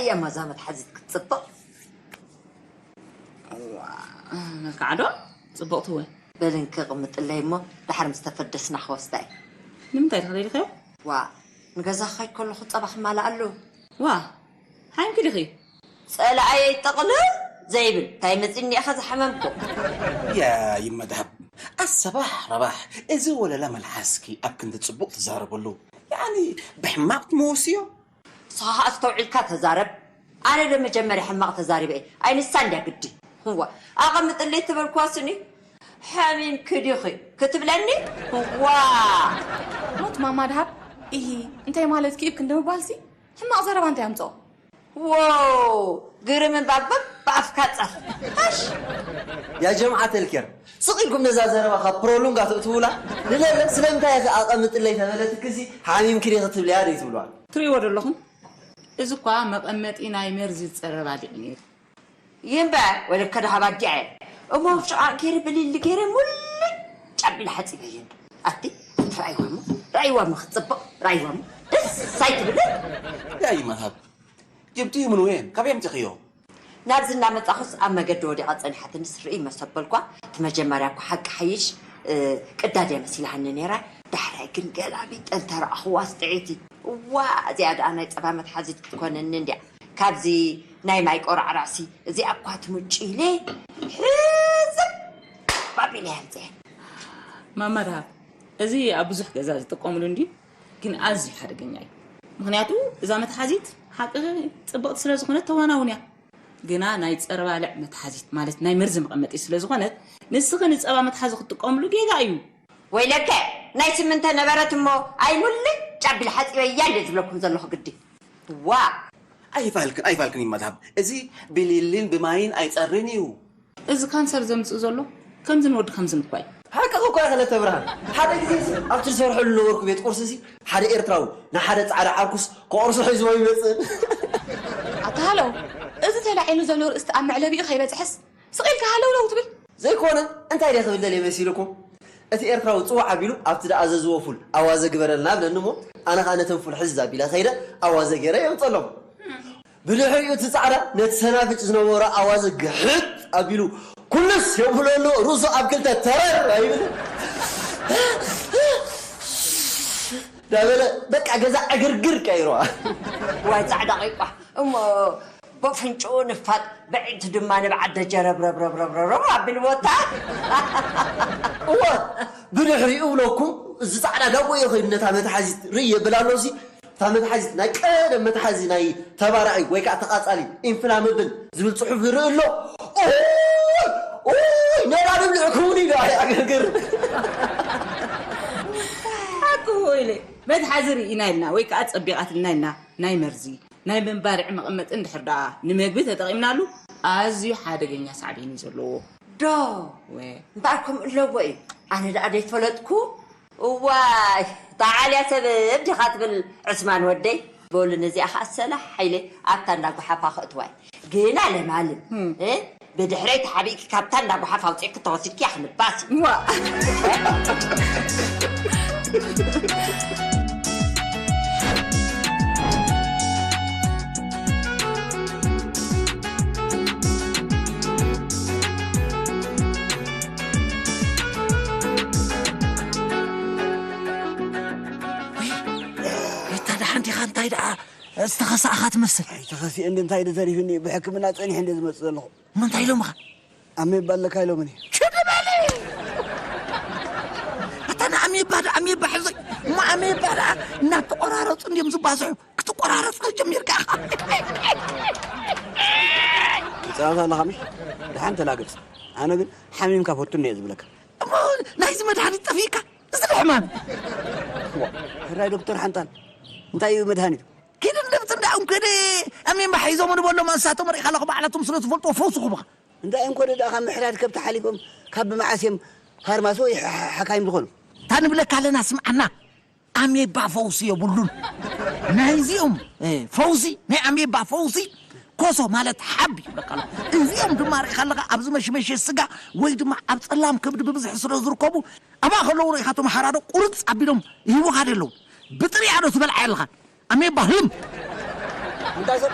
እያ ማዛ መትሓዚት ክትፅብቕ። መልክዓ ዶ? ፅብቕቲ እወ። በል እንኪ ቅምጥለይ እሞ፣ ድሓር ምስ ተፈደስና ክወስዳ እየ። ንምንታይ ድኺ ደሊኽዮ? ዋእ፣ ንገዛ ክኸይድ ከለኹ ጸባ ክማልኣሉ። ዋእ፣ ሓሚምኪ ዲኺ? ጸላኣየይ ጥቕልል ዘይብል፣ ታይ መጺኒ ኢኻ ዝሓመምኩ? ያይ መድሃብ፣ ኣሰባሕ ረባሕ እዚ ወለላ መልሓስኪ ኣብ ክንዲ ጽቡቕ ትዛረበሉ፣ ያኒ ብሕማቕ ትመወስዮ? ንስኻ ኸኣ ኣስተውዒልካ ተዛረብ። ኣነ ዶ መጀመርያ ሕማቕ ተዛሪበ እየ? ኣይ ንሳ እንድያ ግዲ። እዋ ኣቐምጥለይ ተበልኩዋ ስኒ። ሓሚምኪ ዲኺ ክትብለኒ? እዋ። ሞት ማማ ድሃብ፣ ኢሂ እንታይ ማለትኪ እዩ ክንዲ ምባልሲ? ሕማቕ ዘረባ እንታይ ኣምጽኦ? ዎው ግርም እምባ በብኣፍካ ጸፍ። ሃሽ። ያ ጀምዓት ኣልኬር ስቕ ኢልኩም ነዛ ዘረባ ካብ ፕሮሉንጋ ተእትዉላ ንለለ ስለምንታይ ኢኺ ኣቐምጥለይ ተበለትክሲ ሓሚምኪ ዲኺ ትብልያ ደይትብልዋ። ትርእይዎ ዶ ኣለኹም? እዚ እኳ መቐመጢ ናይ መርዚ ዝጸረ ባሊዕ ነይሩ። ይንበ ወለከ ደሃብ ኣዲዐ እሞ ወፍጮ ገይረ ብሊሊ ገይረ ሙልጭ ኣቢለ ሓፂበየን። ኣቲ ራእይዋሞ ራእይዋሞ ክትፅብቕ ራእይዋሞ ደስ ኣይትብልን። ያይ መርሃብ ጅብቲ ይምንወየን ካበይ ኣምፂኽዮ? ናብዚ እናመፃኹስ ኣብ መገዲ ወዲቓ ፀኒሓትንስ ርእይ መሰበልኳ። እቲ መጀመርያ እኮ ሓቂ ሓይሽ ቅዳድ እያ መሲላሃኒ ነይራ። ዳሕራይ ግን ገላቢጠ እንተረኣኽዋስ ጥዕይቲ እዋ እዚኣ ደኣ ናይ ፀባ መትሓዚት ክትኮነኒ እንድያ። ካብዚ ናይ ማይ ቆራዕራዕሲ እዚኣ እኳ ትምጭ ኢለ ሕዝብ ኣቢለ እየ ኣምፅኤ። ማማ ደሃብ፣ እዚ ኣብ ብዙሕ ገዛ ዝጥቀምሉ እንድዩ፣ ግን ኣዝዩ ሓደገኛ እዩ። ምኽንያቱ እዛ መትሓዚት ሓቂ ጽብቕቲ ስለ ዝኾነት ተዋና እውን እያ። ግና ናይ ጸረ ባልዕ መትሓዚት ማለት ናይ መርዚ መቐመጢ ስለ ዝኾነት ንስኺ ንጸባ መትሓዚ ክትጥቀምሉ ጌጋ እዩ። ወይለከ ናይ ስምንተ ነበረት እሞ ኣይ ሙልጭ ኣቢለ ሓፂበያ እንደ ዝብለኩም ዘለኹ ግዲ ዋእ። ኣይፋልክን ኣይፋልክን ይመድሃብ እዚ ብሊሊን ብማይን ኣይፀርን እዩ። እዚ ካንሰር ዘምፅእ ዘሎ ከምዚ ንወዲ ከምዚ ንኳይ። ሓቅኺ እኮ ክለተ ብርሃን ሓደ ግዜ ኣብቲ ዝሰርሐሉ ዝነበርኩ ቤት ቁርሲ እዚ ሓደ ኤርትራዊ ንሓደ ፃዕዳ ዓርኩስ ክቆርሶ ሒዝዎ ይመፅእ። ኣታ ሃለው እዚ ተላዒሉ ዘሎ ርእስቲ ኣብ መዕለቢኡ ከይበፅሐስ ስቕ ኢልካ ሃለውለው ትብል። ዘይኮነ እንታይ ድየ ክብል ደልየ መሲልኩም? እቲ ኤርትራዊ ፅውዕ ኣቢሉ ኣብቲ ዝኣዘዝዎ ፉል ኣዋዘ ግበረልና ብለኒ እሞ ኣነ ኸዓ ነተን ፉል ሕዝ ኣቢለ ከይደ ኣዋዘ ገይረ የምፀሎም። ብድሕሪኡ እቲ ፃዕዳ ነቲ ሰናፍጭ ዝነበሮ ኣዋዘ ግሕጥ ኣቢሉ ኩልስ የብሎ ኣሎ ርእሱ ኣብ ክልተ ተረር ኣይብል ዳበለ በቃ ገዛ ዕግርግር ቀይረዋ። ዋይ ፃዕዳ ቀይቋ እሞ በፍንጭኡ ንፋጥ ብዒንቱ ድማ ንብዓት ደጀረብረብረብረብረብ ኣቢልዎ እታ እወ ብድሕሪኡ እብለኩም እዚ ፃዕዳ ዳቦ እየ ከይዱ ነታ መትሓዚት ርእይ የብል ኣሎ ሲ እታ መትሓዚት ናይ ቀደም መትሓዚ ናይ ተባራዒ ወይ ከዓ ተቓፃሊ ኢንፍላመብል ዝብል ፅሑፍ ይርኢ ኣሎ ኦይ ኦይ ነዳዲ ብልዕኩምኒ ኢሉ ኣግርግር ሓቂ ኢለ መትሓዚ ርኢና ኢልና ወይ ከዓ ፀቢቓትልና ኢልና ናይ መርዚ ናይ መንባርዒ መቐመጢ እንድሕር ደኣ ንመግቢ ተጠቒምናሉ ኣዝዩ ሓደገኛ ሳዕቤን እዩ ዘለዎ። ዶ ወ እምበኣር ከምኡ ኣለዎ እዩ። ኣነ ደኣ ደይፈለጥኩ። እዋይ ተዓልያ ሰበብ ዲኻ ትብል ዑስማን ወደይ። በሉ ነዚኣ ኸዓ ሰላሕ ኢለ ኣብታ እንዳ ጓሓፋ ከእትዋ እየ። ግና ለማልም እ ብድሕረይ ተሓቢእኪ ካብታ እንዳ ጓሓፍ ኣውፂእኪ ተወሲድኪ እያ ክንባስ እዩ። እታ ደሓን ዲኻ እንታይ ደኣ ዝተኸሳእኻ ትመስል። ኣይተኸሲኤ እንዲ እንታይ ዶ ተሪፍኒ እዩ ብሕክምና ጸኒሐ እንደ ዝመጽእ ዘለኹ። እሞ እንታይ ኢሎምኻ? ኣሜባ ኣለካ ኢሎምኒ። ሽዲ በሊ! ኣታ ንኣሜባ ዶ ኣሜባ ሕዞይ እሞ ኣሜባ ደኣ እናተቆራረፁ እንዲዮም ዝባዝሑ ክትቆራረፅ ጀሚርካ ኢኻ። ትፃወት ኣለኻ ምሽ? ደሓን ተላገፅ። ኣነ ግን ሓሚምካ ፈቱኒ እየ ዝብለካ። እሞ ናይዚ መድሃኒት ጠፊእካ? እዚ ሕማም ሕራይ ዶክተር ሓንጣል እንታይ እዩ መድሃኒቱ? ኪድ እንድብት እንዳኡም ከደ ኣሜባ ሒዞም ንበሎም ኣንሳቶም ርኢኻ ኣለኹ ባዕላቶም ስለ ዝፈልጥዎ ፈውስኹምኻ እንታይ እዮም ኮደ ደኣ ካብ ምሕራድ ከብቲ ሓሊፎም ካብ ብመዓስ እዮም ፋርማሲ ወይ ሓካይም ዝኾኑ እታ ንብለካ ኣለና ስምዓና ኣሜባ ፈውሲ የብሉን ናይዚኦም ፈውሲ ናይ ኣሜባ ፈውሲ ኮሶ ማለት ሓብ ይብለካ ኣሎ እዚኦም ድማ ርኢኻ ኣለኻ ኣብዚ መሽመሸ ስጋ ወይ ድማ ኣብ ፀላም ከብዲ ብብዝሒ ስለ ዝርከቡ ኣብኣ ከለዉ ርኢኻቶም ሓራዶ ቁርፅ ኣቢሎም ይህቡኻ ደለዉ ብጥሪኣ ዶ ትበልዓ ኣለኻ ኣሜባ ህልም እንታይ ሰብ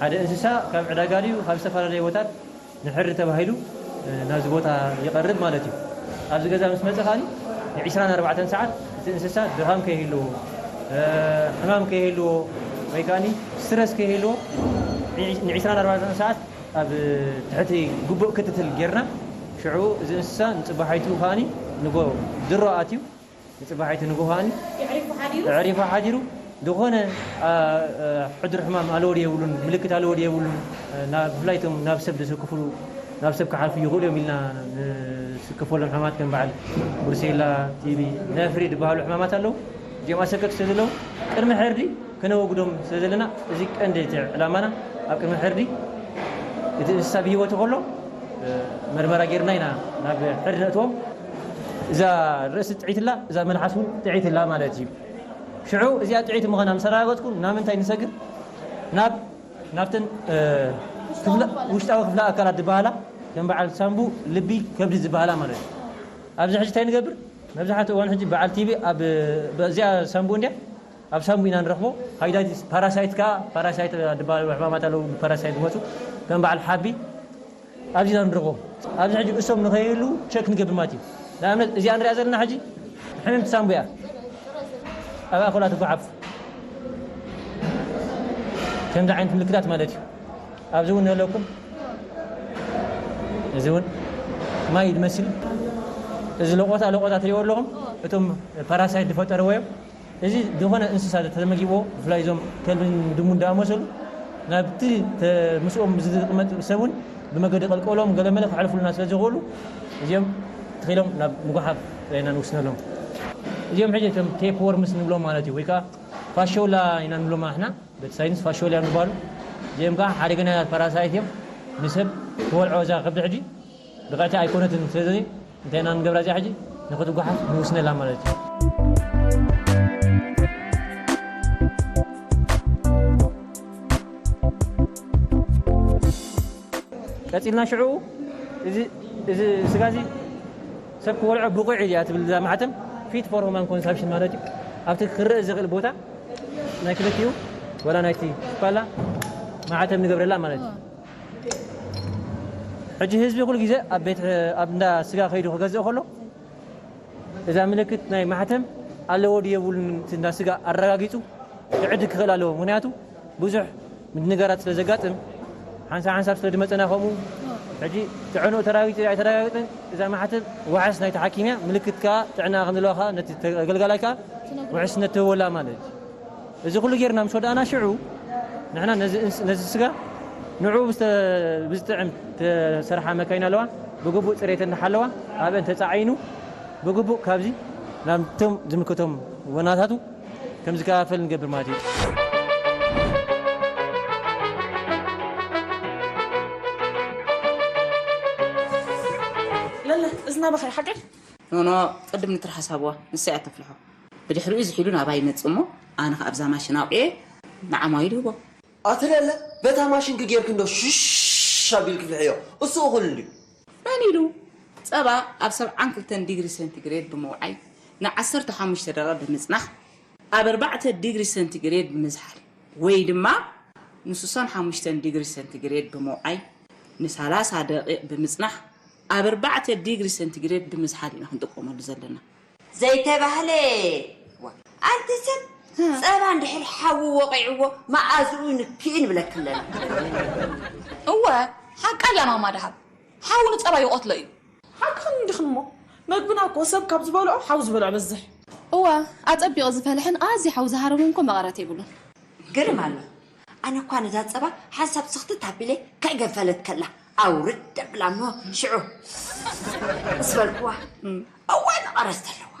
ሓደ እንስሳ ካብ ዕዳጋ ድዩ ካብ ዝተፈላለየ ቦታት ንሕሪ ተባሂሉ ናብዚ ቦታ ይቐርብ ማለት እዩ። ኣብዚ ገዛ ምስ መፀ ከዓኒ ን24 ሰዓት እቲ እንስሳ ድኻም ከይህልዎ፣ ሕማም ከይህልዎ ወይ ከዓኒ ስትረስ ከይህልዎ ን24 ሰዓት ኣብ ትሕቲ ግቡእ ክትትል ጌርና ሽዑ እዚ እንስሳ ንፅባሓይቱ ከዓኒ ንጎ ድሮ ኣትዩ ንፅባሓይቲ ንግሆ ከዓኒ የዕሪፉ ሓዲሩ? የዕሪፉ ሓዲሩ ዝኾነ ሕዱር ሕማም ኣለዎ ድዩ የብሉን ምልክት ኣለዎ ድዩ የብሉን ብፍላይ እቶም ናብ ሰብ ዘሰክፍሉ ናብ ሰብ ክሓልፉ ይኽእሉ እዮም ኢልና ንስከፈሎም ሕማማት ከም በዓል ብሩሴላ፣ ቲቢ፣ ነፍሪ ዝበሃሉ ሕማማት ኣለዉ። እዚኦም ኣሰከፍቲ ስለ ዘለዉ ቅድሚ ሕርዲ ከነወግዶም ስለ ዘለና እዚ ቀንዲ እቲ ዕላማና ኣብ ቅድሚ ሕርዲ እቲ እንስሳ ብህይወቱ ከሎ መርመራ ጌርና ኢና ናብ ሕርዲ ነእትዎም። እዛ ርእሲ ጥዒት ኣላ፣ እዛ መልሓስ እውን ጥዒት ኣላ ማለት እዩ። ሽዑ እዚኣ ጥዒት ምዃና ምስ ኣረጋገፅኩ ናብ ምንታይ ንሰግር? ናብ ናብተን ውሽጣዊ ክፍለ ኣካላት ዝበሃላ ከም በዓል ሳንቡ፣ ልቢ፣ ከብዲ ዝበሃላ ማለት እዩ። ኣብዚ ሕጂ እንታይ ንገብር? መብዛሕትኡ እዋን ሕጂ በዓል ቲቢ ኣብ እዚኣ ሳንቡ እንድያ ኣብ ሳንቡ ኢና ንረኽቦ። ሃይዳይቲስ ፓራሳይት ከዓ ፓራሳይት ዝበሃሉ ሕማማት ኣለዉ ብፓራሳይት ዝመፁ ከም በዓል ሓቢ ኣብዚ ኢና ንረኽቦ። ኣብዚ ሕጂ እሶም ንኸይህሉ ቸክ ንገብር ማለት እዩ። ንኣብነት እዚኣ ንሪኣ ዘለና ሕጂ ሕምምቲ ሳንቡ እያ። ኣብ ኣኮላ ትጓሓፍ ከምዚ ዓይነት ምልክታት ማለት እዩ። ኣብዚ እውን ንህለኩም እዚ እውን ማይ ዝመስል እዚ ለቆታ ለቆታ ትሪእዎ ኣለኹም እቶም ፓራሳይት ዝፈጠርዎ እዮም። እዚ ዝኾነ እንስሳ ተመጊብዎ ብፍላይ እዞም ከልብን ድሙን ዝኣመሰሉ ናብቲ ምስኦም ዝቕመጥ ሰብ እውን ብመገዲ ቀልቀሎም ገለመለ ክሕልፉልና ስለ ዝኽእሉ እዚኦም ትኺሎም ናብ ምጉሓፍ ኢና ንውስነሎም። እዚኦም ሕጂ እቶም ቴፕ ወርምስ ንብሎም ማለት እዩ ወይ ከዓ ፋሾላ ኢና ንብሎም ኣሕና በቲ ሳይንስ ፋሾላ እዮም ዝበሃሉ። እዚኦም ከዓ ሓደገኛታት ፓራሳይት እዮም። ንሰብ ክበልዖ እዛ ከብዲ ሕጂ ብቐዕቲ ኣይኮነትን። ስለዚ እንታይ ኢና ንገብራ እዚኣ ሕጂ ንክትጓሓፍ ንውስነላ ማለት እዩ። ቀፂልና ሽዑ እዚ እዚ ስጋ እዚ ሰብ ክበልዖ ብቑዕ እያ ትብል እዛ ማሕተም ፊት ፎር ሁማን ኮንሳምፕሽን ማለት እዩ። ኣብቲ ክረእ ዝኽእል ቦታ ናይ ክልቲኡ ወላ ናይቲ ስፓላ ማሕተም ንገብረላ ማለት እዩ። ሕጂ ህዝቢ ኩሉ ግዜ ኣብ ቤት ኣብ እንዳ ስጋ ከይዱ ክገዝእ ከሎ እዛ ምልክት ናይ ማሕተም ኣለዎ ድዩ የብሉን እቲ እንዳ ስጋ ኣረጋጊፁ ክዕድግ ክኽእል ኣለዎ። ምክንያቱ ብዙሕ ምድንጋራት ስለ ዘጋጥም ሓንሳብ ሓንሳብ ስለ ዝመፀና ከምኡ ሕጂ ጥዕንኡ ተራጊፁ ኣይተረጋገፀን እዛ ማሕተም ዋሕስ ናይቲ ሓኪም እያ። ምልክት ከዓ ጥዕና ከም ዘለዋ ከዓ ነቲ ተገልጋላይ ከዓ ውሕስነት ትህበላ ማለት እዩ። እዚ ኩሉ ጌርና ምስ ወዳእና ሽዑ ንሕና ነዚ እንስ- ነዚ ስጋ ንዑ ብዝተ- ብዝጥዕም ተሰርሓ መካይን ኣለዋ ብግቡእ ፅሬት እንዳሓለዋ ኣብአን ተፃዒኑ ብግቡእ ካብዚ ናብቶም ዝምልከቶም ወናታቱ ከም ዝከፋፈል ንገብር ማለት እዩ። ለለ እዚ ናባኻ እዩ ሓቀይ? ኖኖ ቅድም ንትርሓስ ሃብዋ ንሳ እያ ተፍልሖ። ብድሕሪኡ ዝሒሉ ናባይ ይመጽእ እሞ ኣነ ከኣ ኣብዛ ማሽን ኣውዕየ ንዓማዊል ይህቦ። ኣቲ ለለ በታ ማሽንኪ ጌርኪ እንዶ ሽሽ ኣቢልኪ ፍልሕዮ እሱ እኹል እንድዩ። መን ኢሉ? ጸባ ኣብ ሰብዓን ክልተን ዲግሪ ሰንቲግሬድ ብምውዓይ ን ዓሰርተ ሓሙሽተ ደቂቕ ብምጽናሕ ኣብ ኣርባዕተ ዲግሪ ሰንቲግሬድ ብምዝሓል ወይ ድማ ን ሱሳን ሓሙሽተን ዲግሪ ሰንቲግሬድ ብምውዓይ ን ሰላሳ ደቂቕ ብምጽናሕ ኣብ ኣርባዕተ ዲግሪ ሰንቲግሬድ ብምዝሓል ኢና ክንጥቀመሉ ዘለና። ዘይተባህለ ኣንቲ ሰብ ጸባ እንድሕር ሓዊ ወቒዕዎ መኣዝኡ ይንክእ ንብለኪ ኣለና። እወ ሓቃ እያ ማማ ደሃብ ሓዊ ንጸባ ይቐትሎ እዩ። ሓቅኽን እንዲኽን እሞ መግብና እኮ ሰብ ካብ ዝበልዖ ሓዊ ዝበልዖ በዝሕ። እወ ኣጸቢቑ ዝፈልሕን ኣዝዩ ሓዊ ዝሃርምን እኮ መቐረት የብሉን። ግርም ኣሎ ኣነ እኳ ነዛ ጸባ ሓንሳብ ስኽትት ኣቢለ ከይገንፈለት ከላ ኣውርድ ደብላ እሞ ሽዑ ምስ በልክዋ እዋይ መቐረት ኣለዋ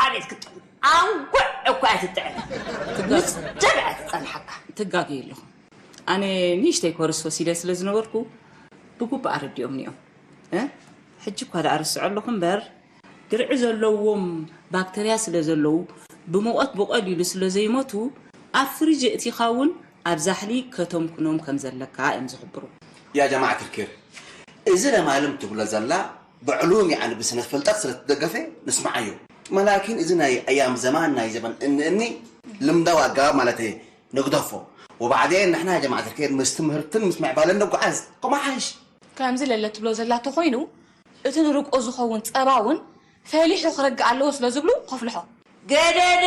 ኣቤት ክጥዕም ኣንጉዕ እኳ እያ ትጥዕም ምስ ደብዐ ትጸንሓካ። ትጋገዩ ኣለኹም ኣነ ንእሽተይ ኮርስ ወሲደ ስለ ዝነበርኩ ብጉቡእ ኣረዲኦምኒ እዮም ሕጂ እኳ ደኣ ርስዖ ኣለኹ እምበር ድርዒ ዘለዎም ባክተርያ ስለ ዘለዉ ብሙቐት ብቐሊሉ ስለ ዘይሞቱ ኣብ ፍሪጅ የእቲኻ እውን ኣብ ዛሕሊ ከተምኩኖም ከም ዘለካ እዮም ዝሕብሩ። يا جماعة الكير እዚ ለማለም ትብሎ ዘላ ብዕሉም ያዕኒ ብስነ ፍልጠት ስለ ትደገፈ ንስምዓዮ መላኪን እዚ ናይ ኣያም ዘማን ናይ ዘበን እኒ እኒ ልምዳዊ ኣገባብ ማለት እየ ንግደፎ وبعدين نحن يا جماعة الخير مش تمهرتن مش معبالن نقعز كما عايش. ከምዚ ለለ ትብሎ ዘላ ተኾይኑ እቲ ንርግኦ ዝኸውን ጸባ እውን ፈሊሑ ክረግእ ኣለዎ ስለ ዝብሉ ከፍልሖ። ገደደ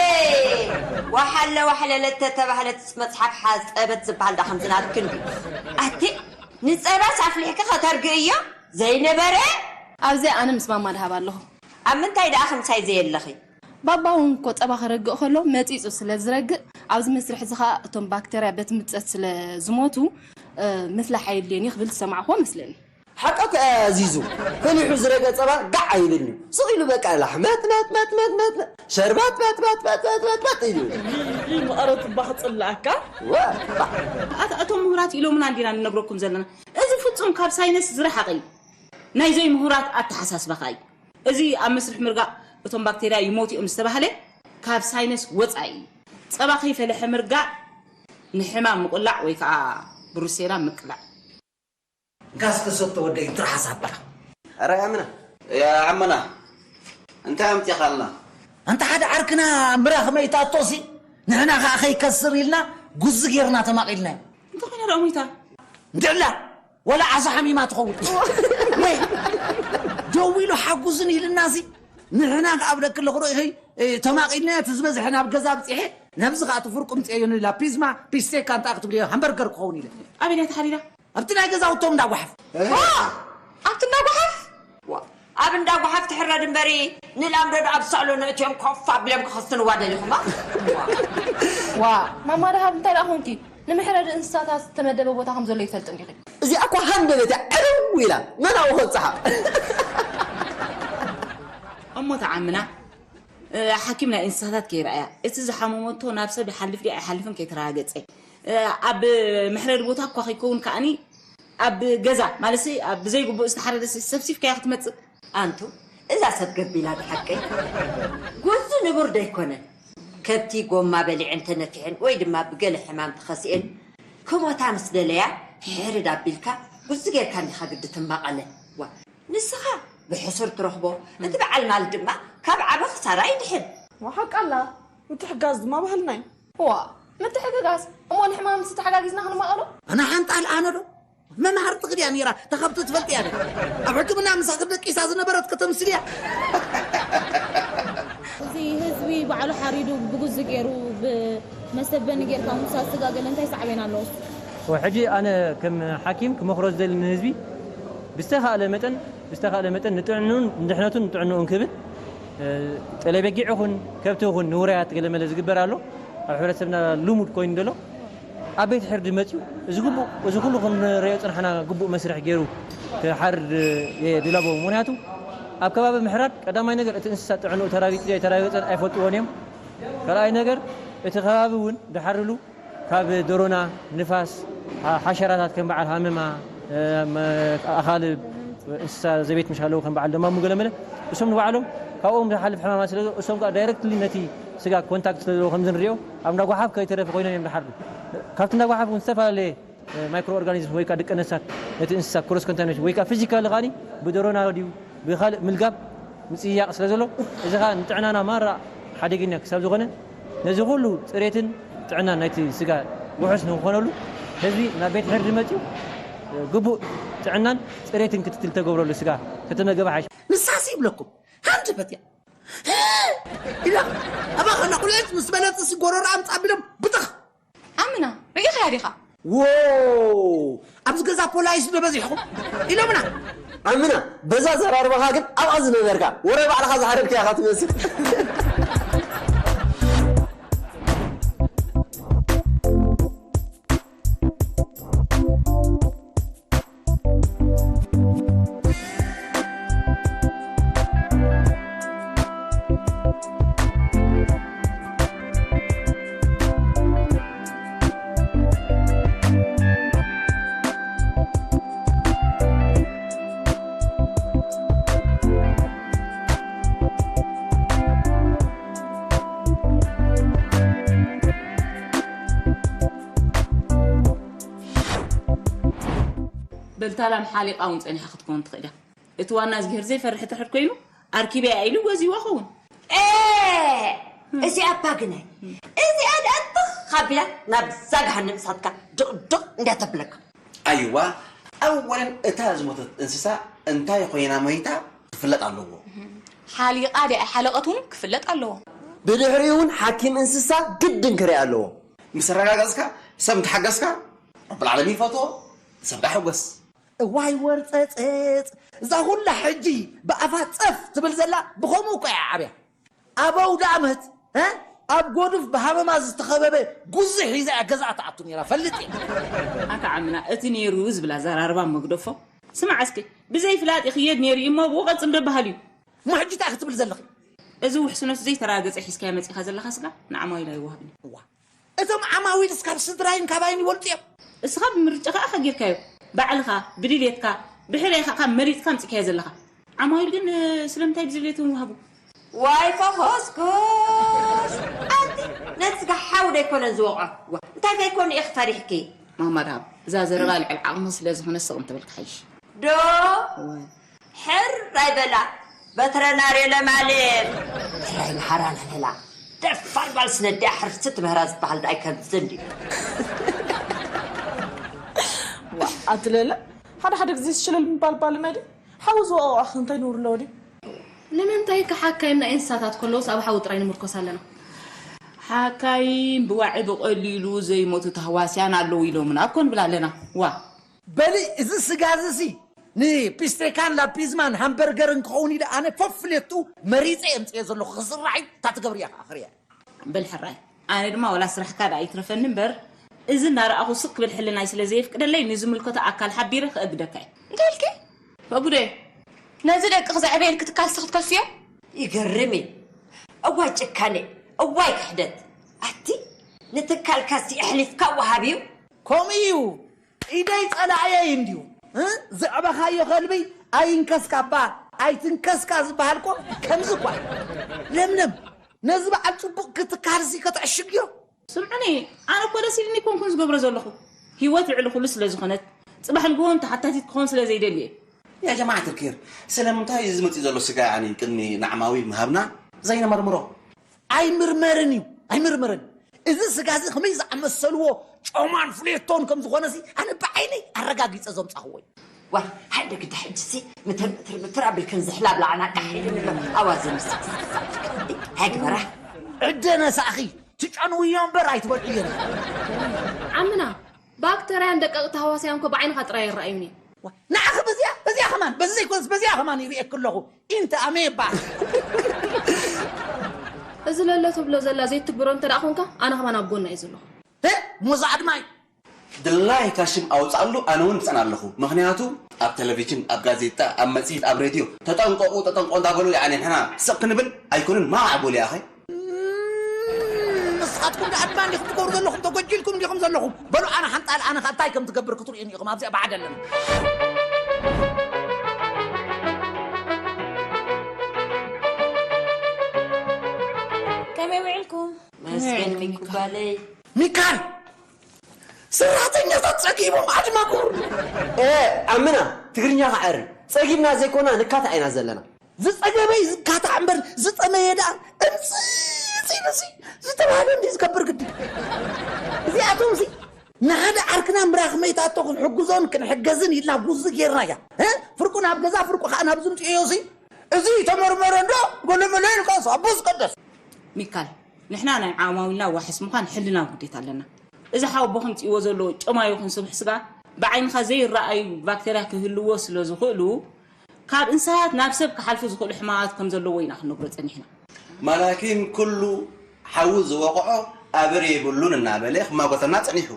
ዋሓለ ዋሕለለ ተተባህለት መፅሓፍ ሓፀበት ዝበሃል ዳ ከምዝናትክን ድዩ? ኣቲ ንፀባስ ኣፍሊሕኪ ከተርግእዮ ዘይነበረ ኣብዚ ኣነ ምስ ማማ ድሃብ ኣለኹ። ኣብ ምንታይ ደኣ ከምሳይ ዘየለኺ? ባባ እውን እኮ ጸባ ከረግእ ከሎ መጺጹ ስለ ዝረግእ ኣብዚ መስርሕ እዚ ከኣ እቶም ባክተርያ በቲ ምጸት ስለ ዝሞቱ ምፍላሕ ኣየድልዮን እዩ ክብል ዝሰማዕክዎ መስለኒ። ሓቃ እኮ እያ ዚዙ፣ ፈሊሑ ዝረገ ጸባ ጋዕ ኣይብልን እዩ። ስቕ ኢሉ በቃ ላሕ መት መት መት መት መት መት ሸርባት ባት ባት ባት ባት ባት ባት ኢሉ። ይይ መቐረት እባ ክጽልኣካ። ወ ባ ኣታ እቶም ምሁራት ኢሎምና እንዲና ንነግረኩም ዘለና። እዚ ፍጹም ካብ ሳይነስ ዝረሓቐ እዩ። ናይ ዘይምሁራት ኣተሓሳስባ ከኣ እዩ። እዚ ኣብ መስርሕ ምርጋእ እቶም ባክተርያ ይሞቱ እዮም ዝተባህለ ካብ ሳይነስ ወጻኢ እዩ። ጸባ ከይፈለሐ ምርጋእ ንሕማም ምቑላዕ ወይ ከዓ ብሩሴላ ምቅላዕ። ጋስ ከሰቶ ወደይ ትርሓስ ኣባኻ። ኧረ ያምና ያዓምና እንታይ ኣምፂኻልና? ኣንታ ሓደ ዓርክና ምራኽ መይታቶሲ ንሕና ከዓ ከይከስር ኢልና ጉዚ ጌርና ተማቒልናዮ። እንታይ ኮይና ደኣ ሞይታ? እንድዕላ ወላ ዓሳ ሓሚማ ትኸውን ወይ ደው ኢሉ ሓጉዝን ኢልናሲ ንሕና ከዓ ብደክ ኣለኹ ርኢኺ ተማቒልናዮ እቲ ዝበዝሐ ናብ ገዛ ኣብፂሐ ነብዚ ከዓ ትፍርቁ ምፅአዮ ንላ ፒዝማ ፒስቴካ እንታይ ክትብልዮ ሃምበርገር ክኸውን ኢለ ኣበይ ናይ ተሓሪዳ ኣብቲ ናይ ገዛውቶም እንዳጓሓፍ ኣብቲ እንዳጓሓፍ ኣብ እንዳ ጓሓፍ ትሕረድ እምበሪ ንላምዶ ዶ ኣብ ሰዕሎ ነእትዮም ኮፍ ኣቢሎም ክኸስትንዋ ደሊኹማ? ዋ ማማ ደሃብ እንታይ ደኣ ኾንኪ? ንምሕረድ እንስሳታት ዝተመደበ ቦታ ከም ዘሎ ይፈልጥ እንዲኺ? እዚኣ እኳ ሃንደበት እያ ዕርው ኢላ መን ኣብኡ ከብፅሓ? እሞ ተዓምና ሓኪም ናይ እንስሳታት ከይረኣያ እቲ ዝሓመመቶ ናብ ሰብ ይሓልፍ ድዩ ኣይሓልፍን ከይተረጋገፀ ኣብ መሕረዲ ቦታ እኳ ከይከውን ከዓኒ ኣብ ገዛ ማለትሲ ኣብ ብዘይግቡእ ዝተሓረደ ሰብሲፍካያ ክትመፅእ ኣንቱ እዛ ሰብ ገቢላ ድሓቀይ ጉዙ ንቡር ደይኮነን ከብቲ ጎማ በሊዐን ተነፊሐን ወይ ድማ ብገለ ሕማም ተኸሲኤን ክሞታ ምስ ደለያ ሕርድ ኣቢልካ ጉዙ ጌርካ እንዲኻ ግዲ ትማቐለን ዋ ንስኻ ብሕሱር ትረኽቦ እቲ በዓል ማል ድማ ካብ ዓቢ ክሳራ ይድሕን። ሓቃ ኣላ ምትሕጋዝ ድማ ባህልና እዩ። ዋ ምትሕግጋዝ እሞ ንሕማምሲ ተሓጋጊዝና ክንማቐሎ? ኣነ ሓንጣል ኣነ ዶ መምሃርቲ ክድያ ነይራ ተኸብቲ ትፈልጥ እያ ኣብ ሕክምና ምሳኺ ደቂሳ ዝነበረት ከተምስል እያ እዚ ህዝቢ ባዕሉ ሓሪዱ ብጉዚ ገይሩ ብመስተበኒ ጌርካ ምውሳድ ስጋ ገለ እንታይ ሳዕቤን ኣለዎ? ሕጂ ኣነ ከም ሓኪም ክመኽሮ ዝደሊ ንህዝቢ ብዝተኻእለ መጠን ብዝተኻእለ መጠን ንጥዕንኡን ንድሕነቱን ንጥዕንኡን ክብል ጠለይ በጊዕ ይኹን ከብቲ ይኹን ንውራያት ገለመለ ዝግበር ኣሎ ኣብ ሕብረተሰብና ልሙድ ኮይኑ ዘሎ ኣብ ቤት ሕርዲ መፅዩ እዚ ግቡእ እዚ ኩሉ ክንሪኦ ፅናሕና ግቡእ መስርሕ ገይሩ ክሓርድ የድለቦ ምክንያቱ ኣብ ከባቢ ምሕራድ ቀዳማይ ነገር እቲ እንስሳ ጥዕንኡ ተራቢጡ ድዩ ኣይተራቢፀን ኣይፈልጥዎን እዮም ካልኣይ ነገር እቲ ከባቢ እውን ድሓርሉ ካብ ዶሮና ንፋስ ሓሸራታት ከም በዓል ሃመማ ኣኻልብ እንስሳ ዘቤት ምሽ ኣለዉ ከም በዓል ደማሙ ገለመለ እሶም ንባዕሎም ካብኦም ዝሓልፍ ሕማማት ስለ እሶም ከዓ ዳይረክትሊ ነቲ ስጋ ኮንታክት ስለ ዘለዎ ከምዚ ንሪኦ ኣብ እንዳጓሓፍ ከይተረፈ ኮይኖም እዮም ዝሓርዱ ካብቲ እንዳጓሓፍ እውን ዝተፈላለየ ማይክሮ ኦርጋኒዝም ወይ ከዓ ደቂ ነሳት ነቲ እንስሳ ክሮስ ኮንታሚኔሽን ወይ ከዓ ፊዚካሊ ከዓ ብዶሮና ድዩ ብካልእ ምልጋብ ምፅያቕ ስለ ዘሎ እዚ ከዓ ንጥዕናና ማራ ሓደገኛ ክሳብ ዝኾነ ነዚ ኩሉ ፅሬትን ጥዕናን ናይቲ ስጋ ውሑስ ንክኾነሉ ህዝቢ ናብ ቤት ሕርዲ መፅዩ ግቡእ ጥዕናን ፅሬትን ክትትል ተገብረሉ ስጋ ተተመገበ ሓይሽ ንሳሲ ይብለኩም ሃንደበት እያ ኢላ ኣባ ከላ ቁልዕት ምስ በለፅሲ ጎረሮ ኣምፃ ቢሎም ብጥኽ ኣምና ርኢኻያ ዲኻ? ዎ ኣብዚ ገዛ ፖላይስ ዶ በዚሕኹም ኢሎምና። ኣምና በዛ ዘራርባኻ ግን ኣብኣ ዝነበርካ ወረ ባዕልኻ ዝሓረድካ ኢኻ ትመስል። በልታላም ሓሊቓ እውን ፀኒሓ ክትከውን ትኽእል እያ እቲ ዋና እግዚኣብሔር ዘይፈርሕ ድሕር ኮይኑ ኣርኪበያ ኢሉ ወዚዋ ኸውን እዚኣ እባ ግናይ እዚኣ ደኣ ትኽ ካቢላ ናብ ዛግሃንም እሳትካ ድቕድቕ እንዲያ ተብለካ። ኣይዋ፣ ኣወለን እታ ዝሞተት እንስሳ እንታይ ኮይና መይታ ክፍለጥ ኣለዎ። ሓሊቓ ድያ ኣይሓለቐት እውን ክፍለጥ ኣለዎ። ብድሕሪኡ እውን ሓኪም እንስሳ ግድን ክርኢ ኣለዎ። ምስ ኣረጋገጽካ፣ ሰብ እንተሓገዝካ፣ ረብል ዓለሚን ይፈትዎ፣ ሰብ ደኣ ሕጎስ። እዋይ ወርጸጸጽ፣ እዛ ኩላ ሕጂ ብኣፋ ጸፍ ትብል ዘላ ብኸምኡ እኮ እያ ዓብያ። ኣበው ደኣ ምህት፣ እ? ኣብ ጎዱፍ ብሃመማ ዝተኸበበ ጉዚ ሒዛ እያ ገዛ ትኣቱ ነይራ፣ ፈልጥ እየ። ኣታ ዓምና፣ እቲ ነይሩ ዝብል ኣዘራርባ መግደፎ። ስማዕ እስኪ፣ ብዘይ ፍላጥ ይኽየድ ነይሩ እዩ እሞ ብኡ ቀጽል ዶ በሃል እዩ። እሞ ሕጂ እንታይ ክትብል ዘለኺ? እዚ ውሕስነቱ ዘይተረጋገጸ ሒዝካዮ መጺኻ ዘለኻ ስጋ ንዓማዊል ኣይወሃብን እዩ። እዋ፣ እቶም ዓማዊል እስካብ ስድራይን ካባይን ይበልጡ እዮም። እስኻ ብምርጫኻ ኢኻ ጌርካዮ። ባዕልኻ፣ ብድልየትካ፣ ብሕርያኻ ኢኻ መሪጽካ ኣምጺእካዮ ዘለኻ። ዓማዊል ግን፣ እ፣ ስለምንታይ ብድልየቶም ይወሃቡ? ዋይ ፈኾስኩስ! ኣንቲ ነቲ ስጋ ሓው ዶ ኣይኮነን ዝወቕዖ? ዋ፣ እንታይ ከይኮኑ ኢኺ ፈሪሕኪ? ማማ ደሃብ፣ እዛ ዘረባ ልዕሊ ዓቕሚ ስለ ዝኾነ ስቕ እንተበልካ ሓይሽ። ዶ? እወ። ሕር ኣይበላ። በትረናርዮ ለማለም። ሕራይ መሓራ ለለላ። ደፋር ባል ስለ ድያ ሕርሲ ትምህራ ዝበሃል ዳይ ከምዚ እንድዩ። ዋ፣ ኣትለለ፣ ሓደ ሓደ ግዜ ሽለል ምባል ባልና ድዩ? ሓዊ ዝወቕዖ ኣኽ እንታይ ነውሪ ኣለዎ ድዩ? ንምንታይ ከ ሓካይም ናይ እንስሳታት ከለውስ ኣብ ሓዊ ጥራይ ንምርኮስ ኣለና? ሓካይም ብዋዒ ብቐሊሉ ዘይሞቱ ተህዋስያን ኣለዉ ኢሎምና እኮ ንብል ኣለና። ዋ። በሊ፣ እዚ ስጋ እዚ ሲ ንፒስትሪካን ላፒዝማን ሃምበርገርን ክኸውን ኢለ ኣነ ፈፍሌቱ መሪጸ የምጽኤ ዘለኹ። ክስራሕ እዩ፣ እታ ትገብርያ ከኣ ክርእያ። በል ሕራይ፣ ኣነ ድማ ወላ ስራሕካ ደኣ ኣይትረፈኒ እምበር፣ እዚ እናረኣኹ ስቕ ክብል ሕልናይ ስለ ዘየፍቅደለይ ንዝምልከቶ ኣካል ሓቢረ ከእግደካ እየ። እንታይ ኢልኪ? ወጉደ፣ ነዚ ደቅኺ ዘዕበየልኪ ትካል እስኺ ክትከስዮ? ይገርም እዩ። እዋይ ጭካኔ፣ እዋይ ክሕደት። ኣቲ ንትካልካሲ ኣሕሊፍካ ወሃብ እዩ። ከምኡ እዩ። ኢደይ ጸላእየይ እንድዩ። እ? ዘዕበኻዮ ከልቢ ኣይንከስካ እባ ኣይትንከስካ ዝበሃል እኮ ከምዚ እኳ እዩ። ለምለም፣ ነዚ በዓል ጽቡቕ ክትካልሲ ከተዕሽግዮ? ስምዑኒ፣ ኣነ እኮ ደስ ኢልኒ ኣይኮንኩን ዝገብሮ ዘለኹ። ህይወት ልዕሊ ኩሉ ስለ ዝኾነት፣ ጽባሕ ንግሆ ተሓታቲት ክኾን ስለ ዘይደሊ እየ። ያ ጀማዓት ልኪር፣ ስለምንታይ እዚ መጺኡ ዘሎ ስጋ ያኒ ቅድሚ ንዓማዊል ምሃብና ዘይንመርምሮ? ኣይምርመርን እዩ፣ ኣይምርመርን። እዚ ስጋ እዚ ከመይ ዝኣመሰልዎ ጮማን ፍሌቶን ከም ዝኾነ ሲ ኣነ ብዓይነይ ኣረጋጊጸ ዘምጻኽዎ እዩ። ዋይ፣ ሓደ ግዳ ሕጂ ሲ ምትር ምትር ምትር ኣቢልክን ዝሕላ ብላዕና ቃሕ ኢልን ኣሎ። ኣዋዘ ንስኪ ኣይግበራ። ዕደ ነሳኺ ትጨንውዮ እምበር ኣይትበልዕዮ። ዓምና፣ ባክተርያን ደቀቕቲ ሃዋስያን እኮ ብዓይንኻ ጥራይ ኣይረኣዩን እዮም። ዋ፣ ንዓኺ በዚኣ፣ በዚኣ ከማን፣ በዚ ዘይኮነስ በዚኣ ከማን ይርእየኪ ኣለኹ። ኢንተ ኣሜባ። እዚ ለለ ትብሎ ዘላ ዘይትግብሮ እንተ ደኣ ኾንካ፣ ኣነ ከማን ኣብ ጎና እየ ዘለኹ። እ፣ ሞዛ ኣድማይ። ድላይካ ሽም ኣውጻኣሉ፣ ኣነ እውን ምጸን ኣለኹ። ምኽንያቱ ኣብ ቴሌቪዥን፣ ኣብ ጋዜጣ፣ ኣብ መጽሔት፣ ኣብ ሬድዮ፣ "ተጠንቀቑ፣ ተጠንቀቑ" እንዳበሉ፣ ያዕኒ ንሕና ስቕ ክንብል ኣይኮኑን፣ ማዕ በሉ ያኸ። እም፣ ንስኻትኩም ደኣ ድማ እንዲኹም ትገብሩ ዘለኹም፣ ተጎጂልኩም እንዲኹም ዘለኹም። በሉ፣ ኣነ ሓንጣል፣ ኣነ ኸኣ እንታይ ከም ትገብር ክትርእዩኒ ኢኹም፣ ኣብዚኣ ብዓድ ኣለና። ከመይ ውዒልኩም? መስገን ሚኩ ጓለይ። ሚካል! ሰራሕተኛታት ጸጊቦም ኣድመቑ። ኤ፣ ኣምና፣ ትግርኛ ከዐሪ። ጸጊብና ዘይኮና ንካታዕ ኢና ዘለና። ዝጸገበይ ዝካታዕ እምበር ዝጠመየ ደኣ እምጽእ ኢሉሲ ዝተባህለ እንዲ ዝከብር ግዲ። እዚኣቶምሲ ንሓደ ዓርክና ምራኽ መይታቶ ክንሕግዞን ክንሕገዝን ኢልና ጉዚ ጌርናያ። እ? ፍርቁ ናብ ገዛ፣ ፍርቁ ከኣ ናብ ዝምጽእዮሲ። እዚ ተመርመረ እንዶ፣ ገለመለ ኢልካስ፣ ኣቦ ዝቀደስ። ሚካል፣ ንሕና ናይ ዓማዊልና ዋሕስ ምዃን ሕልናዊ ግዴታ ኣለና። እዚ ሓወቦ ከምጽእዎ ዘሎ ጮማ ይኹን ስቡሕ ስጋ፣ ብዓይንኻ ዘይረኣዩ ባክተርያ ክህልዎ ስለ ዝኽእሉ፣ ካብ እንስሳት ናብ ሰብ ክሓልፉ ዝኽእሉ ሕማማት ከም ዘለዎ ኢና ክንነግሮ ጸኒሕና። ማላኪን ኩሉ ሓዊ ዝወቕዖ ኣበር የብሉን እናበለ ክማጎተና ጸኒሑ።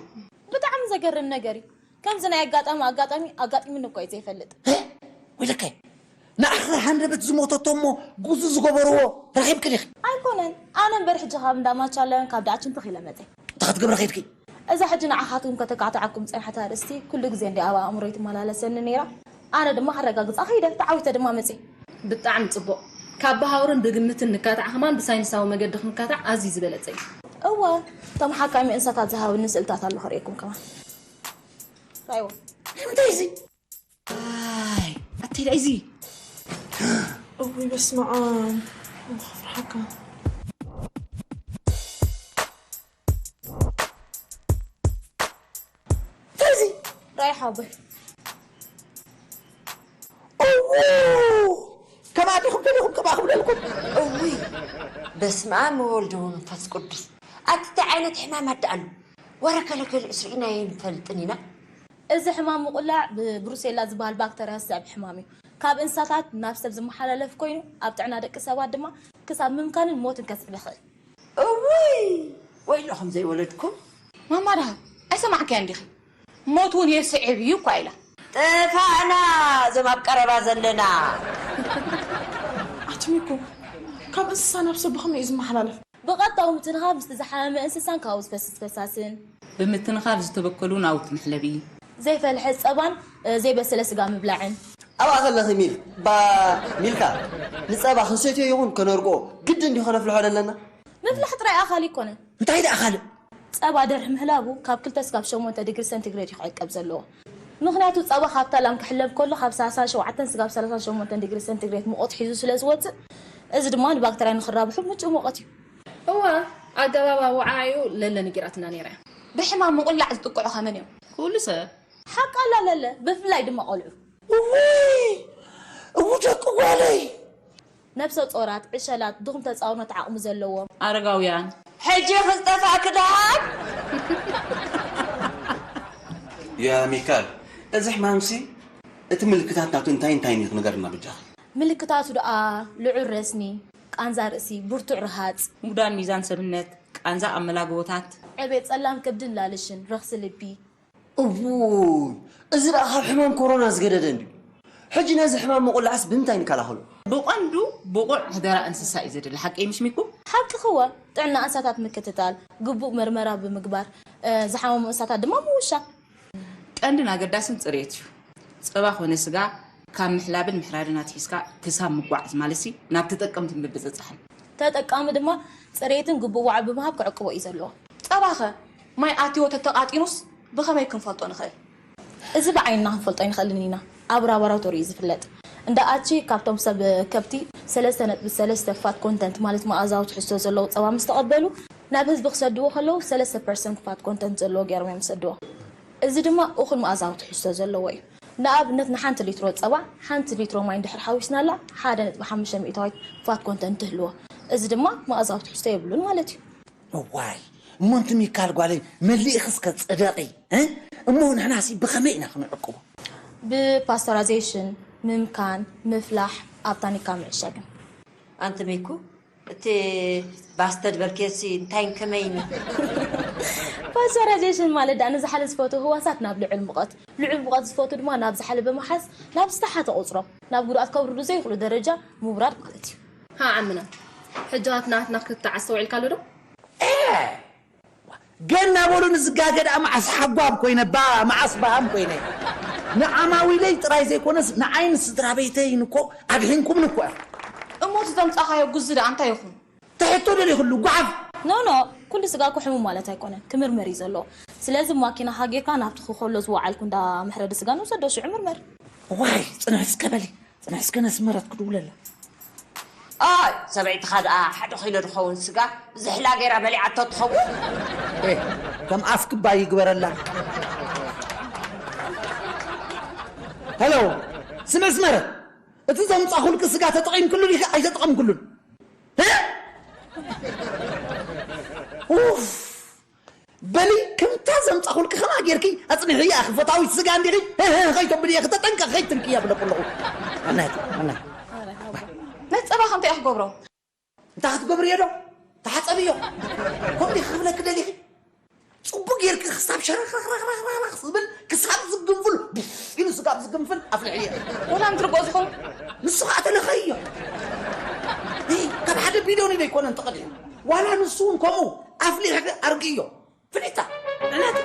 ብጣዕሚ ዘገርም ነገር እዩ። ከምዚ ናይ ኣጋጣሚ ኣጋጣሚ ኣጋጢሙኒ እኮ እዩ ዘይፈልጥ። እ? ወይለከ፣ ንዓኺ ሃንደበት ዝሞተቶ እሞ ጉዙ ዝገበርዎ ረኺብኪ ዲኺ? ኣይኮነን፣ ኣነ እምበር ሕጂ ካብ እንዳ ማቻለን ካብ ዳዕችን ትኽ ኢለ መጸ። እንታይ ክትገብሪ ኸይድኪ? እዛ ሕጂ ንዓኻትኩም ከተካዕትዓኩም ዝጸንሐት ኣርእስቲ ኩሉ ግዜ እንድያ ኣብ ኣእምሮይ ትመላለሰኒ ነይራ። ኣነ ድማ ከረጋግጻ ኸይደ፣ ተዓዊተ ድማ መጸ። ብጣዕሚ ጽቡቕ። ካብ ብሃውርን ብግምትን ንካታዕ ከማን ብሳይንሳዊ መገዲ ክንካታዕ ኣዝዩ ዝበለጸ እዩ። እወ፣ እቶም ሓካይሚ እንስሳታት ዝሃብኒ ስእልታት ኣሎ ከርእየኩም ከማን። ራይዎ። እንታይ እዚ? ኣይ፣ ኣተይ ደኣ እዚ። እውይ፣ በስመ ኣብ። ከፍርሓካ። ሓቦይ። እዉ፣ ከማዲኹም ደሊኹም ከማኹም ደልኩም። እውይ፣ በስመ ኣብ ወወልድ ወመንፈስ ቅዱስ። ኣቲ እንታይ ዓይነት ሕማም ኣዳኣሉ? ወረ ከለከሊኡስ ርኢናዮ ኣይንፈልጥን ኢና። እዚ ሕማም ምቑላዕ ብብሩሴላ ዝበሃል ባክተርያ ዝስዕብ ሕማም እዩ። ካብ እንስሳታት ናብ ሰብ ዝመሓላለፍ ኮይኑ ኣብ ጥዕና ደቂ ሰባት ድማ ክሳብ ምምካንን ሞትን ከስዕብ ይኽእል። እውይ፣ ወይለኹም ዘይወለድኩም። ማማ ደሃብ ኣይሰማዕክያ እንዲኺ? ሞት እውን የስዕብ እዩ እኳ ኢላ። ጠፋእና እዞም ኣብ ቀረባ ዘለና። ኣትሚኩም ካብ እንስሳ ናብ ሰብ ብኸመይ እዩ ዝመሓላለፍ? ብቐጥታዊ ምትንኻፍ ምስቲ ዝሓመመ እንስሳን ካብኡ ዝፈስስ ፈሳስን፣ ብምትንኻፍ ዝተበከሉ ናውቲ መሕለቢ። ዘይፈልሐ ጸባን ዘይበሰለ ስጋ ምብላዕን። ኣብኣ ከለኺ ሚል ባ ሚልካ ንፀባ ክንሰትዮ ይኹን ከነርግኦ ግድን ድዩ ከነፍልሖ ዘለና? ምፍላሕ ጥራይ ኣኻሊ ኣይኮነን። እንታይ ደኣ ካልእ? ጸባ ድሕሪ ምሕላቡ ካብ ክልተ ስጋብ ሸሞንተ ዲግሪ ሰንቲግሬድ እዩ ክዕቀብ ዘለዎ። ምኽንያቱ ጸባ ካብታ ላም ክሕለብ ከሎ ካብ ሰላሳ ሸውዓተ ስጋብ ሰላሳ ሸሞንተ ዲግሪ ሰንቲግሬድ ሙቐት ሒዙ ስለ ዝወጽእ፣ እዚ ድማ ንባክተርያ ንኽራብሑ ምቹእ ሙቐት እዩ። እዋ፣ ኣገባብ ኣወዓዓዩ ለለ ነጊራትና ነይራ እያ። ብሕማም ምቑላዕ ዝጥቅዑ ከመን እዮም? ኩሉ ሰብ ሓቃ ኣላ ለለ፣ ብፍላይ ድማ ቆልዑ። እውይ፣ እው ደቂ ጓለይ። ነብሰ ጾራት፣ ዕሸላት፣ ድኹም ተጻውኖት ዓቕሚ ዘለዎም። ኣረጋውያን ሕጂ ክዝጠፋ ክዳን ያ ሚካል፣ እዚ ሕማምሲ እቲ ምልክታት ናቱ እንታይ እንታይ እዩ ንገርና ብጃኺ። ምልክታቱ ደኣ ልዑል ረስኒ፣ ቃንዛ ርእሲ፣ ብርቱዕ ርሃጽ። ምጉዳል ሚዛን ሰብነት፣ ቃንዛ ኣመላግቦታት። ዕቤት ጸላም ከብድን ላልሽን፣ ረኽሲ ልቢ። እውይ፣ እዚ ደኣ ካብ ሕማም ኮሮና ዝገደደ እንድዩ። ሕጂ ነዚ ሕማም ምቑላዕስ ብምንታይ ንከላኸሎ? ብቐንዱ ብቑዕ ሕደራ እንስሳ እዩ ዘድሊ። ሓቂ ምሽ ሚኩ? ሓቂ ክወ ጥዕና እንስሳታት ምክትታል፣ ግቡእ መርመራ ብምግባር፣ ዝሓመሙ እንስሳታት ድማ ምውሻ። ቀንድን ኣገዳስን ፅሬት እዩ። ፀባ ኮነ ስጋ ካብ ምሕላብን ምሕራድን ኣትሒዝካ ክሳብ ምጓዓዝ ማለትሲ ናብ ተጠቀምቲ ምብፅፃሕን። ተጠቃሚ ድማ ፅሬትን ግቡእ ዋዕ ብምሃብ ክዕቅቦ እዩ ዘለዎ። ፀባኸ ማይ ኣትዎ ተተቓጢኑስ ብኸመይ ክንፈልጦ ንኽእል? እዚ ብዓይንና ክንፈልጦ ኣይንኽእልን ኢና። ኣብ ላቦራቶሪ እዩ ዝፍለጥ። እንዳ ኣቺ ካብቶም ሰብ ከብቲ ሰለስተ ነጥቢ ሰለስተ ፋት ኮንተንት ማለት መኣዛዊ ትሕዝቶ ዘለዎ ፀባ ምስ ተቐበሉ ናብ ህዝቢ ክሰድዎ ከለዉ ሰለስተ ፐርሰንት ፋት ኮንተንት ዘለዎ ገይሮም እዮም ዝሰድዎ። እዚ ድማ እኹል መኣዛዊ ትሕዝቶ ዘለዎ እዩ። ንኣብነት ንሓንቲ ሊትሮ ፀባ ሓንቲ ሊትሮ ማይ እንድሕር ሓዊስናላ ሓደ ነጥቢ ሓሙሽተ ሚእታዊት ፋት ኮንተንት ትህልዎ። እዚ ድማ መኣዛዊ ትሕዝቶ የብሉን ማለት እዩ። እዋይ እሞ እንት ሚካል ጓለይ መሊእኽስ ከፅደቒ እ? እሞ ንሕናሲ ብኸመይ ኢና ክንዕቅቦ? ብፓስተራይዜሽን፣ ምምካን፣ ምፍላሕ፣ ኣብ ታኒካ ምዕሻግን። ኣንቲ ሚኩ እቲ ባስተድ በልኬሲ እንታይን ከመይን እዩ? ፓስተራይዜሽን ማለት ደኣ ንዝሓለ ዝፈትዎ ህዋሳት ናብ ልዑል ሙቐት፣ ልዑል ሙቐት ዝፈትዉ ድማ ናብ ዝሓለ ብምሓዝ ናብ ዝተሓተ ቁፅሮም ናብ ጉድኣት ከውርዱ ዘይኽእሉ ደረጃ ምውራድ ማለት እዩ። ሃ ዓምና ሕጃት ናትና ክትዓስተውዒልካሉ ዶ? ገና በሉ ንዝጋገ ደኣ መዓስ ሓጓብ ኮይነ ባ መዓስ ባሃም ኮይነ ንዓማዊለይ ጥራይ ዘይኮነስ ንዓይን ስድራ ቤተይን እኮ ኣድሒንኩምን እኮ ኢኹም። እሞ እቲ ዘምጻኻዮ ጉዚ ደኣ እንታይ ይኹን? ትሕቶ ደሊኹሉ ጓሓፍ። ኖ ኖ፣ ኩሉ ስጋ እኮ ሕሙም ማለት ኣይኮነን፣ ክምርመር እዩ ዘለዎ። ስለዚ ማኪና ሃጊርካ ናብቲ ክኸሎ ዝወዓልኩ እንዳ መሕረዲ ስጋ ንውሰዶ፣ ሽዑ ምርመር። ዋይ ጽንሕ እስከ በሊ፣ ጽንሕ እስከ ነስመረት ክድውለላ። ኣይ ሰበይትኻ ደኣ ሓደ ኪሎ ዝኸውን ስጋ ዝሕላ ገይራ በሊዓቶ ትኸውን። ኤ፣ ከም ኣፍ ክባ ይግበረላ። ሄሎ፣ ስምዒ ኣስመረ፣ እቲ ዘምጻኹልኪ ስጋ ተጠቒምክሉ ዲኺ ኣይተጠቐምክሉን? እ? ኡፍ፣ በሊ፣ ከምታ ዘምጻኹልኪ ከምኣ ጌርኪ ኣጽንሕያ። ክፈታዊት ስጋ እንዲኺ፣ ህ፣ ህ፣ ከይተብልየ፣ ክተጠንቀቕ፣ ከይትንክያ ብለኩ ኣለኹ። ኣናቲ፣ ኣናቲ። ነቲ ጸባኸ እንታይ ክገብሮ? እንታይ ክትገብርዮ ዶ? ተሓጸብዮ። ከምኡ ዲኺ ክብለኪ ደሊኺ? ጽቡቕ ጌርኪ ክሳብ ሸረኽረኽረኽረኽ ዝብል፣ ክሳብ ዝግንፍል፣ ቡፍ ኢሉ ስጋብ ዝግንፍል ኣፍልሕዮ። ወላ እንትርቆ ዝኸውን? ንሱ ኸኣ ተለኸዮ። እይ፣ ካብ ሓደ ቢልዮን ኢለ ኣይኮነን ተቐዲሑ። ዋላ ንሱ እውን ከምኡ ኣፍሊሕኪ ኣርግዮ። ፍሊታ፣ ዕለት።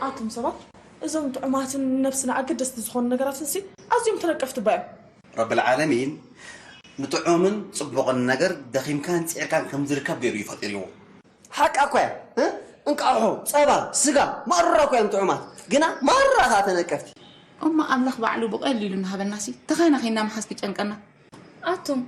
ኣቱም ሰባት፣ እዞም ጥዑማትን ንነብስና ኣገደስቲ ዝኾኑ ነገራትንሲ ኣዝዮም ተነቀፍቲ እባ እዮም። ረብል ዓለሚን ንጥዑምን ጽቡቕን ነገር ደኺምካን ጽዒርካን ከም ዝርከብ ገይሩ እዩ ፈጢርዎ። ሓቃ እኮ እያ እ? እንቃሖ፣ ጸባ፣ ስጋ፣ ማራ እኮ እዮም ጥዑማት። ግና ማራ ኸኣ ተነቀፍቲ። እሞ ኣምላኽ ባዕሉ ብቐሊሉ እናሃበናሲ ተኻይና ኸይና ምሓዝ ክጨንቀና። ኣቱም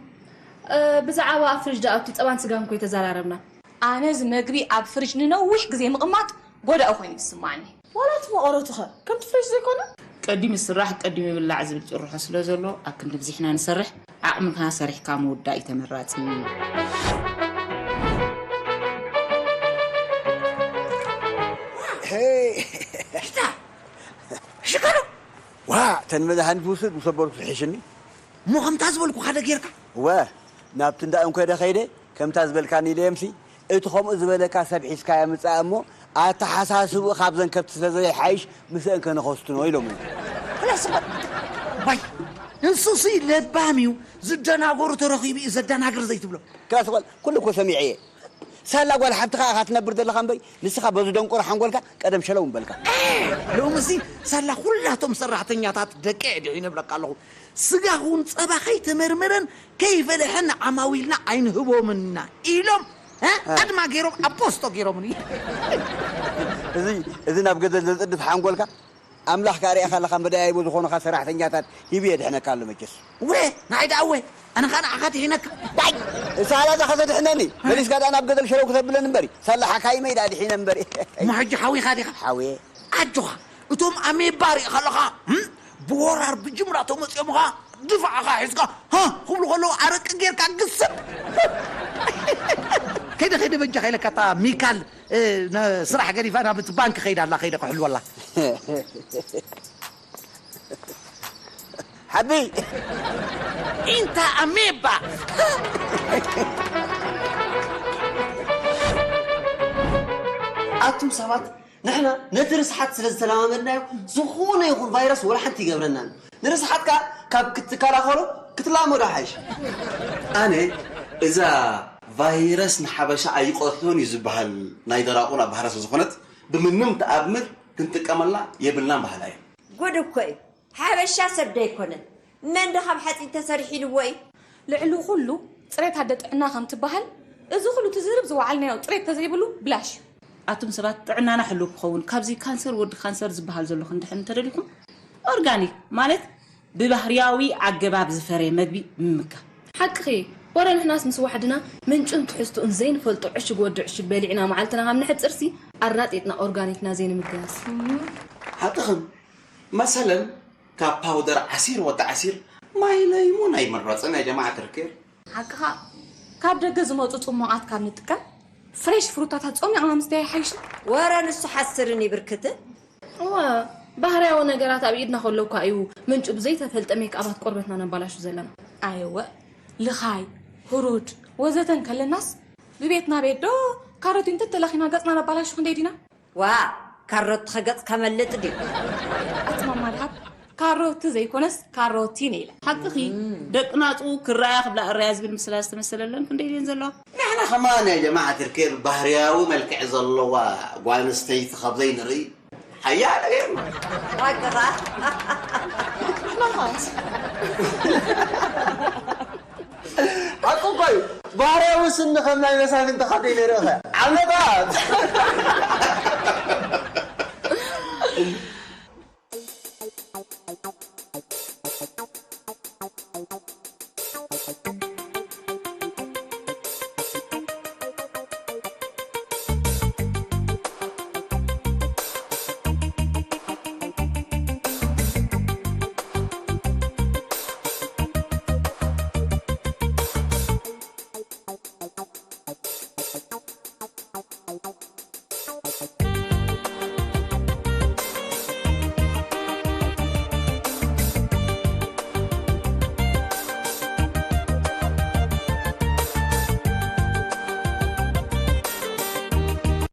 እ፣ ብዛዕባ ኣብ ፍሪጅ ደኣቱ ጸባን ስጋን እኮ ተዘራረብና። ኣነ እዚ መግቢ ኣብ ፍሪጅ ንነዊሕ ግዜ ምቕማጥ ጎዳኢ ኮይኑ ይስማዓኒ። ዋላ እቲ መቐረቱ ኸ ከምቲ ፍሬሽ ዘይኮነ? ቀዲሙ ዝስራሕ ቀዲሙ ይብላዕ ዝብል ጭርሖ ስለ ዘሎ ኣብ ክንዲ ብዚሕና ንሰርሕ ዓቕምካ ሰሪሕካ ምውዳእ እዩ ተመራፂ። ሽከሎ ዋ ተን መድሃኒት ውስድ ውሰበርኩ ዝሕሽኒ እሞ ከምታ ዝበልኩ ሓደ ጌርካ ወ ናብቲ እንዳ እንኮደ ኸይደ ከምታ ዝበልካኒ ኢለየምሲ እቲ ከምኡ ዝበለካ ሰብ ሒዝካዮ ምጻእ እሞ ኣተሓሳስብኡ ካብዘን ከብቲ ስለ ዘይሓይሽ ምስአን ከነኸስትኖ ኢሎምኒ። ክላስ እኮ ባይ እንሱሲ ለባም እዩ ዝደናገሩ ተረኺቡ እዩ ዘደናግር ዘይትብሎ ክላስ እኮ ኩሉ እኮ ሰሚዐ እየ። ሳላ ጓል ሓብትኻ ኢኻ ትነብር ዘለኻ እምበይ ንስኻ በዚ ደንቆሮ ሓንጎልካ ቀደም ሸለው ምበልካ። ሎምሲ ሳላ ኩላቶም ሰራሕተኛታት ደቂ እየ ዲኺ ይነብረካ ኣለኹ። ስጋ ኹን ጸባ ከይተመርመረን ከይፈለሐን ዓማዊልና ኣይንህቦምና ኢሎም እ? ኣድማ ገይሮም ኣብ ፖስቶ ገይሮምኒ። እዚ እዚ ናብ ገደል ዘጽድፍ ሓንጎልካ ኣምላኽ ካርያኻ ኣለኻ መደያይቦ ዝኾኑኻ ሰራሕተኛታት ሂቡ የድሕነካ ኣሎ መቸስ። ወ ንዓይ ደኣ ወ ኣነ ኸኣ ንዓኻ ድሒነካ። ዋይ ሳላ ዳኸ ዘድሕነኒ መሊስካ ደኣ ናብ ገደል ሸለው ክተብለኒ እምበሪ ሳላ ሓካይመይ ደኣ ድሒነ እምበሪ። እሞ ሕጂ ሓዊኻ ዲኻ? ሓውየ ኣጆኻ እቶም ኣሜባ ሪእኻ ኣለኻ እም? ብወራር ብጅምላ ተመፅኦምኻ ድፋዕኻ ሒዝካ ሃ ክብሉ ከለዉ ኣረቂ ጌርካ ግስብ ከይደ ከይደ በጃ ከይለካ እታ ሚካል እ፣ ነ- ስራሕ ገዲፋ ናብ እቲ ባንክ ከይዳ ኣላ ከይደ ክሕልወላ ሓቢ ኢንታ ኣሜባ ኣቱም ሰባት ንሕና ነቲ ርስሓት ስለ ዝተለማመድናዮ ዝኾነ ይኹን ቫይረስ ወላ ሓንቲ ይገብረናን ንርስሓትካ ካብ ክትከላኸሎ ክትላመዶ ሓይሽ ኣነ እዛ ቫይረስ ንሓበሻ ኣይቆትሎን እዩ ዝበሃል ናይ ደራቑን ኣባህራ ስለዝኾነት ብምንም ተኣምር ክንጥቀመላ የብልናን በሃላይ እየ። ጉድ እኮ እዩ ሓበሻ ሰብ ዶ ኣይኮነን መን ዶ ካብ ሓፂን ተሰሪሑ ኢልዎ እዩ ልዕሊ ኩሉ ፅሬት ኣደ ጥዕና ከም ትበሃል እዚ ኩሉ ትዝርብ ዝወዓልናዮ ፅሬት ተዘይብሉ ብላሽ እዩ ኣቱም ሰባት ጥዕናና ሕሉው ክኸውን ካብዚ ካንሰር ወዲ ካንሰር ዝበሃል ዘሎ ክንድሕን እንተደሊኹም ኦርጋኒክ ማለት ብባህርያዊ ኣገባብ ዝፈረየ መግቢ ምምጋብ። ሓቅኺ እየ። ዋላ ንሕናስ ምስ ዋሕድና ምንጩን ትሕዝትኡን ዘይንፈልጦ ዕሽግ ወዲ ዕሽግ በሊዕና መዓልትና ካብ ነሕጽርሲ ኣራጢጥና ኦርጋኒክና ዘይንምገባስ። ሓቅኽን። መሰለን ካብ ፓውደር ዓሲር ወዲ ዓሲር ማይ ለይሙን ኣይምረፅን ያ ጀማዓ ትርኬር። ሓቅኻ ካብ ደገ ዝመፁ ፅሟቓት ካብ ንጥቀም ፍሬሽ ፍሩታታት ፆሚቕና ምስታይ ይሓይሽ። ወረ ንሱ ሓስርን ይብርክትን። እወ፣ ባህርያዊ ነገራት ኣብ ኢድና ከሎ እኳ እዩ ምንጩ ብዘይተፈልጠ ሜክኣባት ቆርበትና ነባላሹ ዘለና። ኣየወ፣ ልኻይ፣ ሁሩድ፣ ወዘተ እንከለናስ ብቤትና ቤት ዶ ካሮቲን ተተለኺና ገጽና ነባላሹ ክንደይ ዲና? ዋእ፣ ካሮትኸ ገጽ ከመልጥ ድዩ? ኣቲ ማማ ድሃብ፣ ካሮቲ ዘይኮነስ ካሮቲን ኢለ። ሓቅኺ፣ ደቂ ናጹ ክረኣያ ክብላ እረያ ዝብል ምስላ ዝተመሰለለን ክንደይ ድየን ዘለዋ? ንሕና ኸማን ያ ጀማዓት ልኬር ባህርያዊ መልክዕ ዘለዋ ጓል ኣንስተይቲ ኸብ ዘይንርኢ ሓያለ ጌርና። ሓቅኻ። ሓቂ እኮ እዩ። ባህርያዊ ስኒ ከም ናይ መሳፍንቲ ኸደይ ነይረ ኸ ዓመታት